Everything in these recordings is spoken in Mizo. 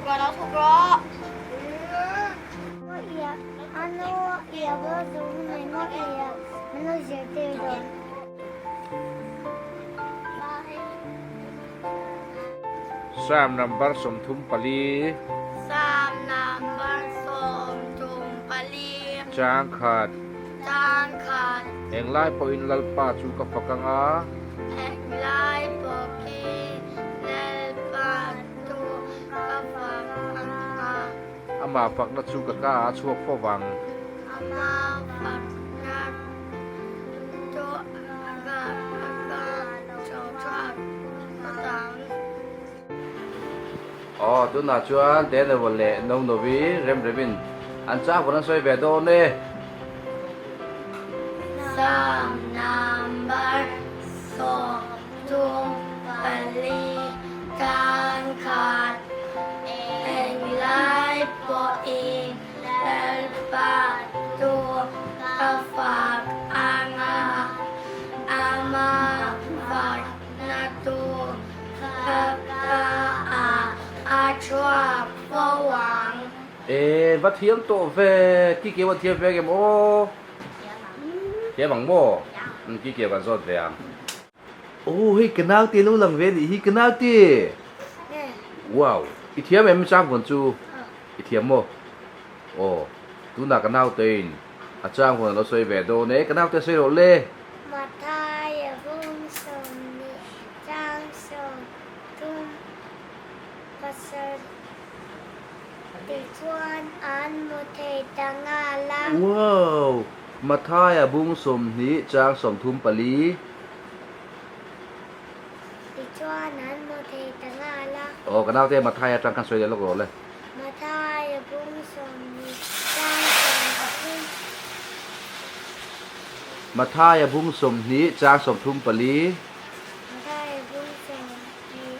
Psalm number 34. Psalm number 34. Chang khat. Chang khat. Englai pawhin Lalpa chu ka fak ang a. Englai pawhin Lalpa chu ka fak ang a. Amah fakna chu ka ka a chhuak fo vang. Amah fakna chu ka ka chhuak fo vang. Aw, tunah chuan Daniel leh Nonovi remremin an chak vawn an sawi ve dawn e. Psalm number 34 tan khat englai pawhin Lalpa chu ka fak anga ama fakna chu ka ka ah a chhuak fo ang. E va thiam tawh ve, ki keu an thiam ve ngem aw? Thiam ang maw? Ki keu kan zawt ve ang. Aw hei ka nau te lo lang ve anih hi ka nau te. Wow i thiam em chang vawn chu i thiam maw? Aw tunah ka nau te in a chang vawn a lo sawi ve dawn e ka nau te sawi rawh le. Mathai bung 20 chang 30 pasal tichuan an mu thei ta nghal a. Wow! Mathaia bung 20 chang 34. Tichuan an mu thei ta nghal a. Aw ka naute Mathaia atang khan sawi leh lawk rawh le. Mathaia bung 20 chang 30. Mathaia bung 20 chang 34. Mathaia bung 20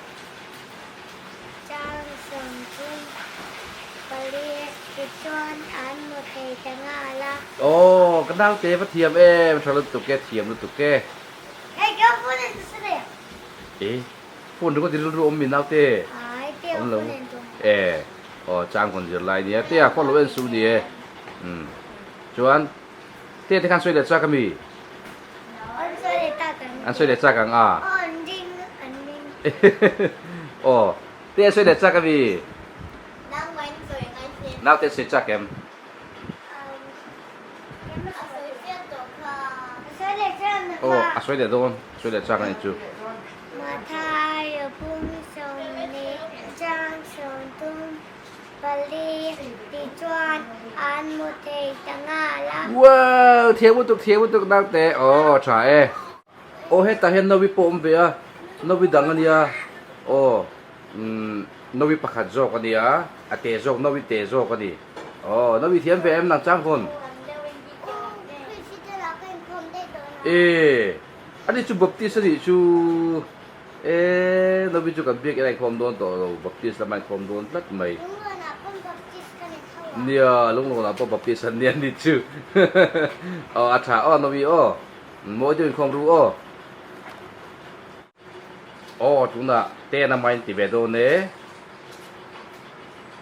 chang 34 tichuan an mu thei ta nghal a. Aw ka naute va thiam em tha lutuk e thiam lutuk e. Hei ka phone en tu sa E phone ringawt i rilru awm mi naute. Ai te Awm lo phone en tu. E aw chang kawn zir lai nia te a phone lo en suh ni e umm chuan te te khan sawi leh chak ami. An sawi leh tak ang. An sawi leh chak ang a. Aw an ring an ring. Aw te a sawi leh chak ami. Nangmah in sawi ngai se. Naute sawi chak em. Aw a sawi leh dawn a sawi leh chak anih chu. Mathai bung 20 chang 34 tichuan an mu thei ta nghal a. Wow thiam lutuk thiam lutuk naute aw tha e. Aw hetah hian nawi pawh a awm ve a nawi dang ania aw umm nawi pakhat zawk ania a te zawk nawi te zawk ani. Aw, nawi thiam ve em nang chang hun? E, ani chu Baptist anih chu. E, nawi chu kan biak in a inkhawm dawn tawh lo, Baptist lama inkhawm dawn tlat mai. Nia, Lunglawnah pawh Baptist an nia ni chu. Aw, a tha aw nawi aw. Mawi deuh inkhawm ru aw. Aw tunah ten a main ti ve dawn e.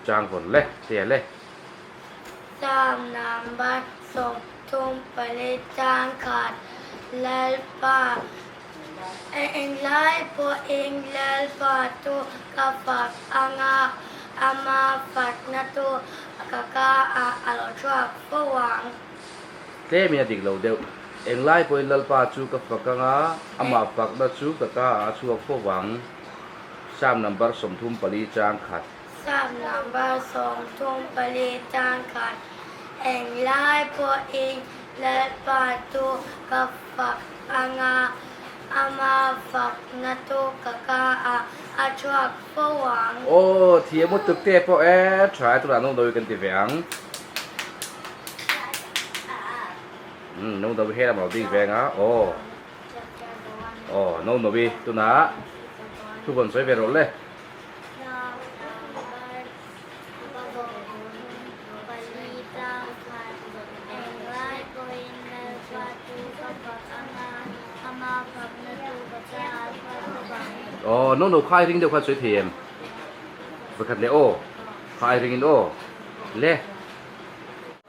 Chang vawn le, che le. Psalm number 34 chang khat Lalpa Englai pawhin Lalpa chu ka fak anga, ama fakna chu ka ka ah a lo chhuak fo ang. Tlemin a dik lo deuh. Englai pawhin Lalpa chu ka fak anga, amah fakna chu ka ka ah a chhuak fo vang. Psalm number 34 chang khat. Psalm number 34 chang khat. Englai pawhin Lalpa chu ka fak anga, ama fakna chu ka ka ah a chhuak fo ang. Aw, thiam lutuk te pawh e, tha e tunah nungdawi kan ti ve ang. Umm nungdawi he lam a lo ding ve anga, aw, aw nungdawi tunah thu vawn sawi ve rawh le. Aw, nungdawi khai ring deuh khan sawi thei em? Vawikhat leh aw. Kha ai ringin aw. Le.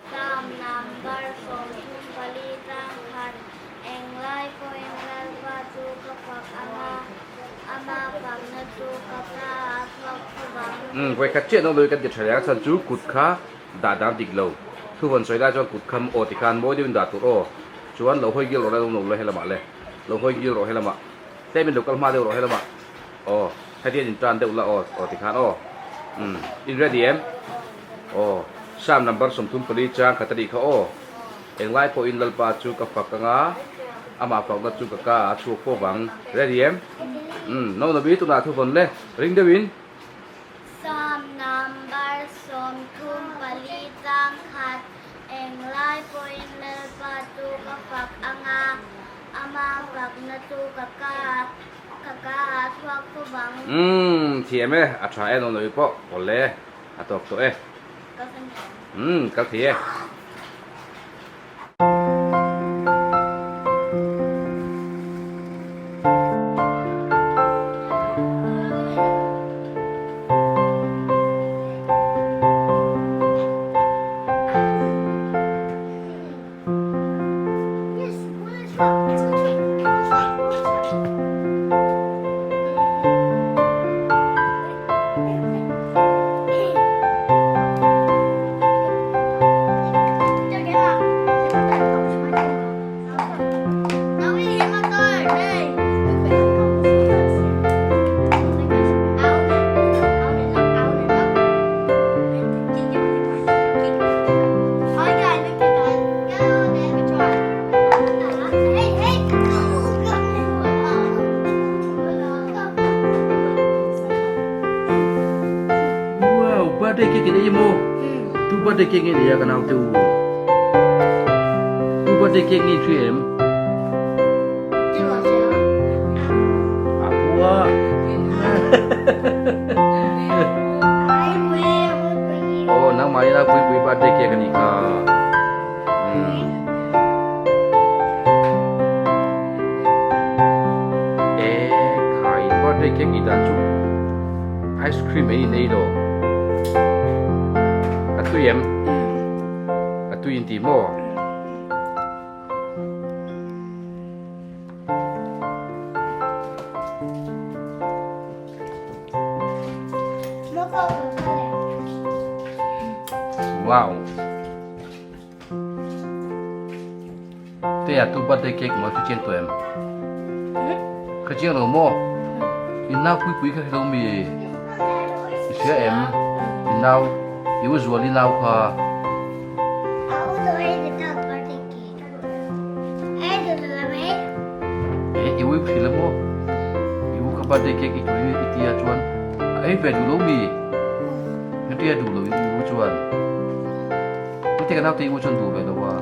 Psalm number 34 tang khat, Englai pawhin Lalpa chu ka fak ang a, ama fakna chu ka ka a chhuak fo vang. Umm vawikhat chiah no lui kan ti tha leh a chhan chu kut kha dah dan dik lo. Thu vawn sawi lai chuan kut kha aw ti khan mawi deuhin dah tur aw. Chuan lo hawi ngil rawh le lo lo helamah le. Lo hawi ngil rawh helamah. Tlem in lo kal hma deuh rawh helamah. Aw hetiang in tan deuh la aw aw tikhan aw umm in ready em aw Psalm number 34 chang khat a nih kha aw englai pawhin Lalpa chu ka fak anga amah fakna chu ka ka a chhuak fo vang ready em umm no no bi tunah thu vawn le ring deuh in. Psalm number 34 chang khat englai pawhin Lalpa chu ka fak anga amah fakna chu ka ka a Ka ka a chhuak fo vang. Umm thiam e, a tha e Nonoyi pawh awle a tawk tawh e. Ka san tawh. Umm kal thei e. Wow, birthday cake in ei maw? Tu birthday cake nge nei a ka nau te u? Tu birthday cake nge i hria em? Apu a. Oh, nangmah ina pui pui birthday cake a nih kha. E khai birthday cake i dan chu ice cream ei in ei lo a tui em a tui in ti maw Wow. Te a tu birthday cake maw chu chiang tawh em? Ka chiang lo maw? In nau pui pui kha hre lo mi? I hria em? In nau, i u zual i nau kha. E, i ui hrilh emaw? I u kha birthday cake i turin i tia chuan a ei ve duh lo mi? Engtia duh lo i u chuan? Heti ka naute i u chuan duh ve lo a.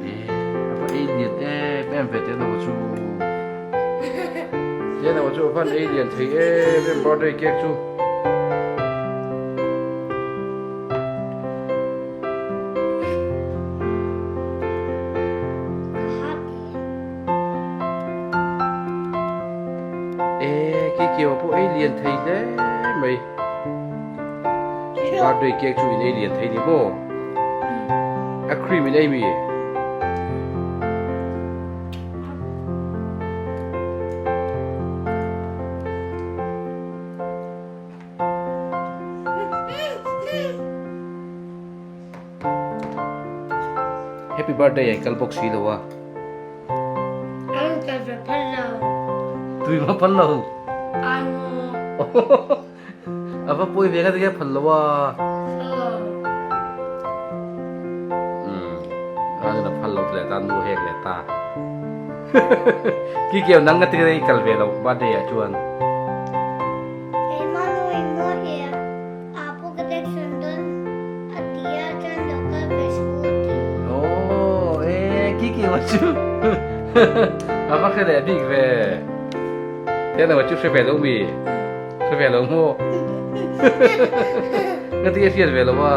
E, a va ei lian em em ve teh lo chu. Teh lo chu a van ei lian thei em em birthday cake chu. E khi kio pawh ei lian thei hle mai birthday cake chu in ei lian thei ni maw a cream in ei mi Happy birthday ai kal bawk si lo a. An kal ve phal lo. Tui ma phal lo. Anu. A va pawi ve nga tinge phal lo a. Anu na phal lo leh ta nu hek leh ta. Ki keu nang nga tinge kal ve lo birthday ah chuan. Aww e ki ki ma chu a va hre leh bik ve te lo chu hre ve lo mi hre ve lo maw nga ti hriat ve lo a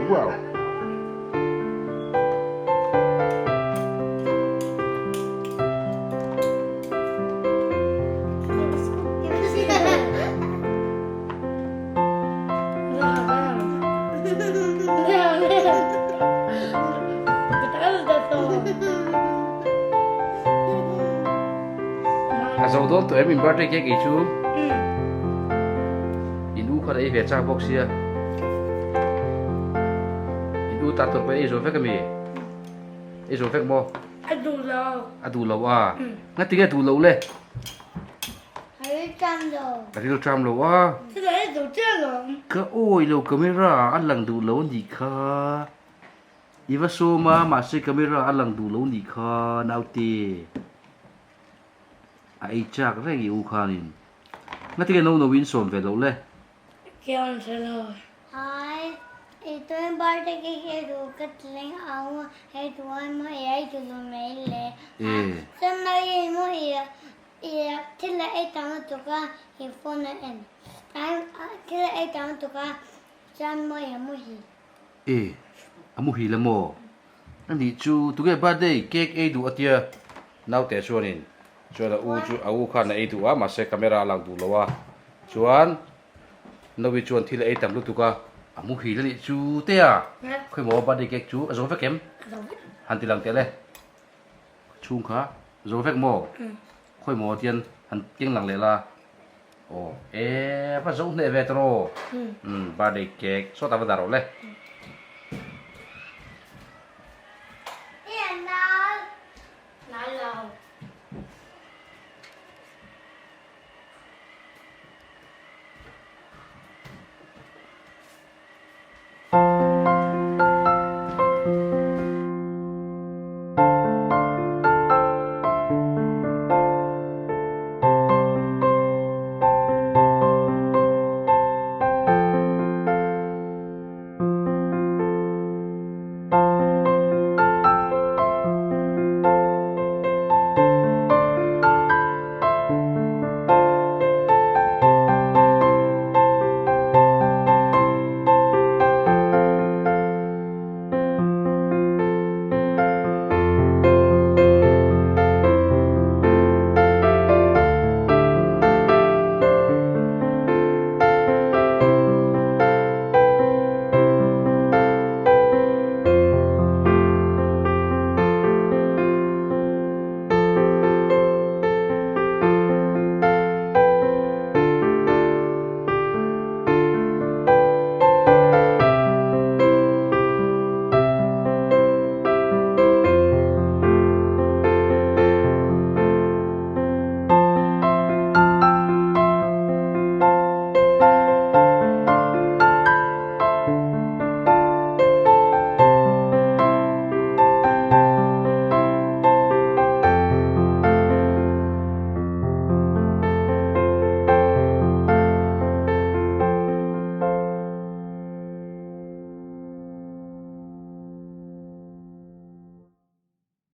Wow. A zo dawn tawh em in birthday cake ei chu? In u khan a ei ve chak bawk sia. In u ta tur pawh ei zo vek ami? Ei zo vek maw? A duh lo. A duh lo a? Nga tinge a duh loh le? A ril tram lo. A ril tram lo a? Chutah ei zo chiah lo. Ka awi lo camera ah a lang duh lo a nih kha. I va sawm a, mahse camera a lang duh lo nih kha naute. A ei chak reng i u khanin. Ngatinge no no in sawm ve loh le? Kian hre lo. Hai, i tuin birthday cake ei duh ka tling ang hei tuai maw i ei duh lo mai le. E. Chuan mai i maw i i thil a ei tam lutuk a i phone a en. Thil a ei tam lutuk a chuan maw i a muhil. E, a muhil a maw? A nih chu, tunge birthday cake ei duh a tia? Naute chuanin chuan a u chu a u khan a ei duh a, mahse camera a lang duh lo a. Chuan Nawi chuan thil a ei tam lutuk a, a muhil a nih chu te a. Khawimaw birthday cake chu a zo vek em? Han ti lang teh le. Chhung kha zo vek maw? Khawimaw tian han keng lang leh la. Aw, e va zo hneh ve tawh rawh. Umm, birthday cake sawtah va dah rawh le.